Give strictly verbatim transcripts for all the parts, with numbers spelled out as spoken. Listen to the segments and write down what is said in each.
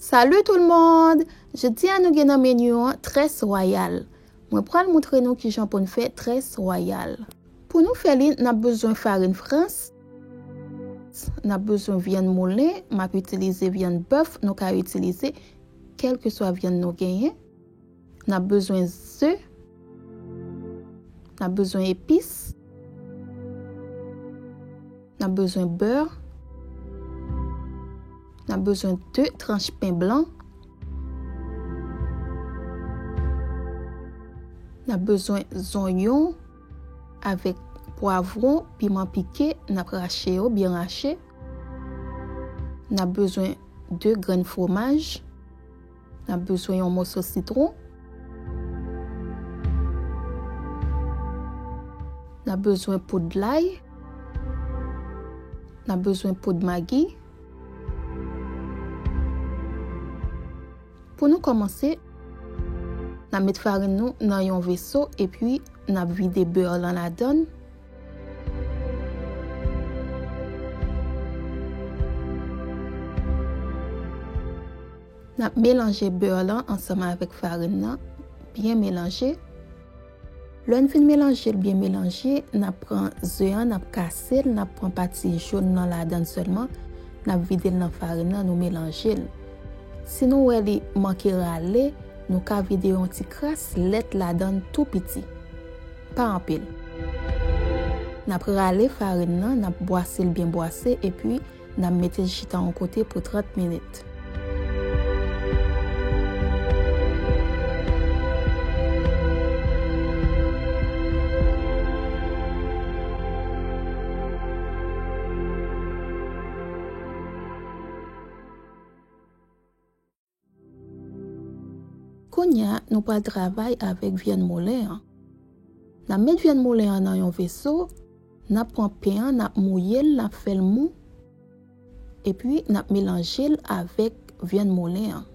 Salut tout le monde! Jodi a nou gen nan meni an très royal. Mwen pral moutre nou kijan pou n fè très royal. Pou nou fè li, n ap bezwen farin frans, n ap bezwen vyann moulen, m ap itilize vyann bèf, nou ka itilize kèlkeswa vyann nou genyen. N ap bezwen ze, n ap bezwen epis, n ap bezwen bè, n ap bezwen de tranch pen blan, n ap bezwen zonyon avèk pwavwon, piman pike, n ap rache yo, byen rache. N ap bezwen de grenn fwomaj. N ap bezwen yon moso sitwon. N ap bezwen poud lay. N ap bezwen poud magi. Pou nou kòmanse, n ap met farin nou nan yon veso epi n ap vide bè lan ladann. N ap melanje bè lan ansanm avèk farin nan, byen melanje. Lè n fin melanje l byen melanje, n ap pran ze an, n ap kase l, n ap pran pati jòn nan ladann sèlman, n ap vide l nan farin nan, nou melanje l. Si nou wè li manke rale, nou ka vide yon ti kras lèt ladann tou piti. Pa anpil. N ap rale farin nan, n ap bwase l byen bwase, epi n ap mete l chita yon kote pou trant minit. Kounye a, nou pral travay avèk vyann moulen an. N ap met vyann moulen an nan yon veso, n ap pran pen an, n ap mouye l, n ap fè l mou, epi n ap melanje l avèk vyann moulen an.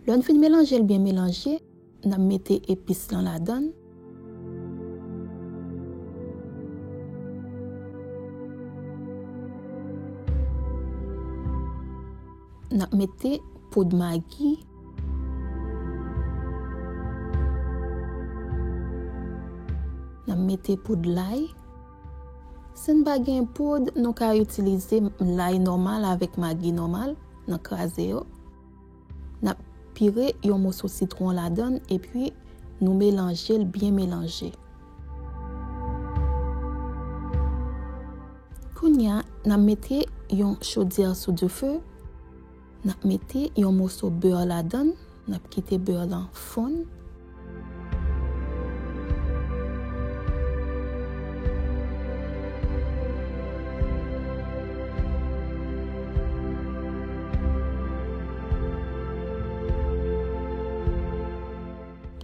Lè n fin melanje l byen melanje, n ap mete epis lan ladann. N ap mete poud magi. N ap mete poud lay. Si n pa gen poud, nou ka itilize lay nòmal avèk magi nòmal, n ap kraze yo. N ap pire yon moso sitwon ladann epi nou melanje l byen melanje. Kounye a, n ap mete yon chodyè sou dife, n ap mete yon moso bè ladann, n ap kite bè lan fonn.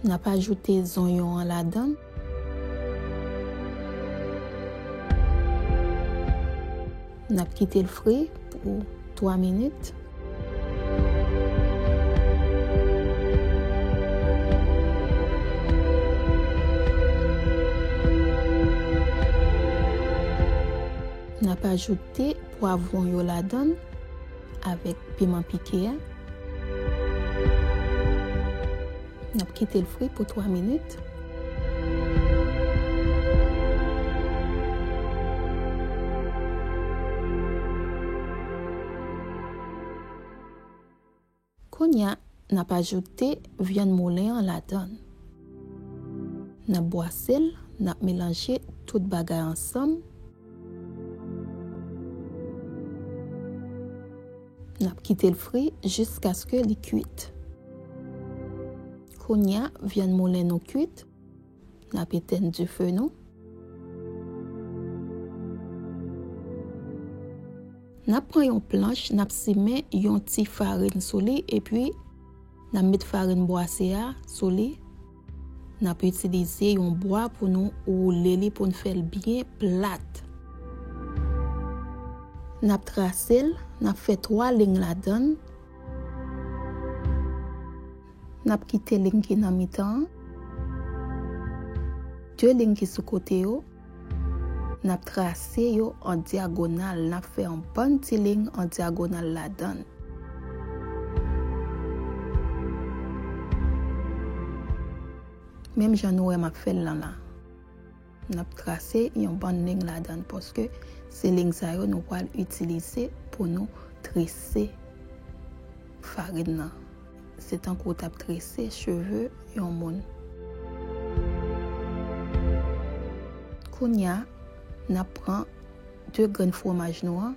N ap ajoute zonyon an ladan. N ap kite l fri pou twa minit. N ap ajoute pwavwon yo ladan avèk piman pike a. N ap kite l fri pou twa minit. Kounye a, n ap ajoute vyann moulen an ladan. N ap bwase l, n ap melanje tout bagay ansanm. N ap kite l fri jiskaske li kuit. Kounye a, vyann moulen nou kuit. N ap etèn dife nou. N ap pran yon planch, n ap simen yon ti farin sou li, epi n ap met farin bwase a sou li. N ap itilize yon bwa pou nou woule li, pou n fè l byen plat. N ap trase l, n ap fè twa liy ladan l. N ap kite liy ki nan mitan an, de liy ki sou kote yo, N ap trase yo an dyagonal, n ap fè yon bann ti liy an dyagonal ladan l. Menm jan nou wè m ap fè l lan la. N ap trase yon bann liy ladan l, paske se liy sa yo nou pral itilize pou nou trese farin nan. Se tankou w t ap trese cheve yon moun. Kounye a, n ap pran de grenn fwomaj nou an,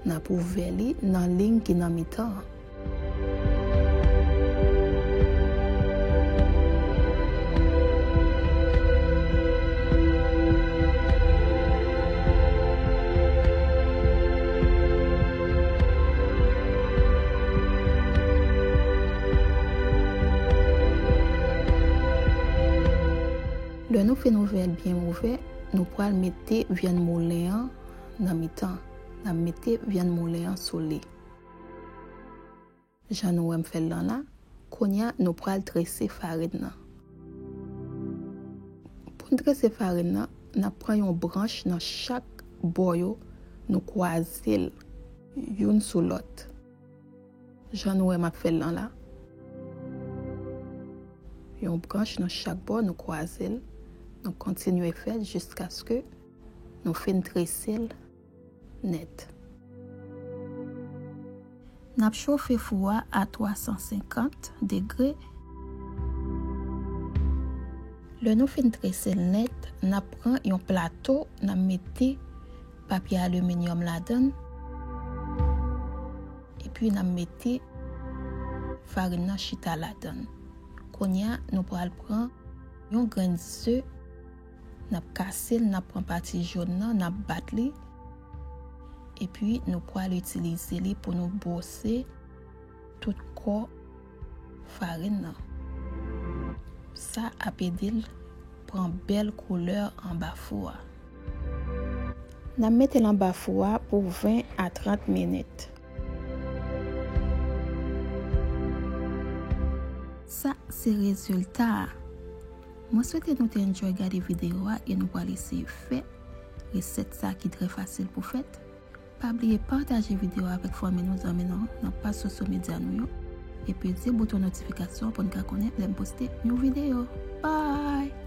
n ap ouvè li nan liy ki nan mitan an. Lè nou fin ouvè l byen ouvè, nou pral mete vyann moulen an nan mitan. N ap mete vyann moulen an sou li. Jan nou wè m fè l lan la, kounye a nou pral trese farin nan. Pou n trese farin nan, n ap pran yon branch nan chak bò yo, nou kwaze l youn sou lòt. Jan nou wè m ap fè l lan la. Yon branch nan chak bò, nou kwaze l. Nou kontinye fè l jiskaske nou fin trese l nèt. N ap chofe fou a a twa san senkant degre. Lè nou fin trese l nèt, n ap pran yon plato, n ap mete papye aliminyòm ladan l, epi n ap mete farin nan chita ladan l. Kounye a, nou pral pran yon grenn ze, n ap kase l, n ap pran pati jòn nan, n ap bat li, epi nou pral itilize li pou nou bwose tout kò farin nan. Sa ap ede l pran bèl koulè anba fou a. N ap mete l anba fou a pou ven a trant minit. Sa se rezilta a. Mwen swete nou te enjoy gade videyo a e nou pral eseye fè resèt sa ki trè fasil pou fèt. Pa bliye pataje videyo a avèk fanmi nou, zanmi nou nan paj sosyo medya nou yo. Epi di bouton notifikasyon pou n ka konnen lè m poste yon videyo. Bye!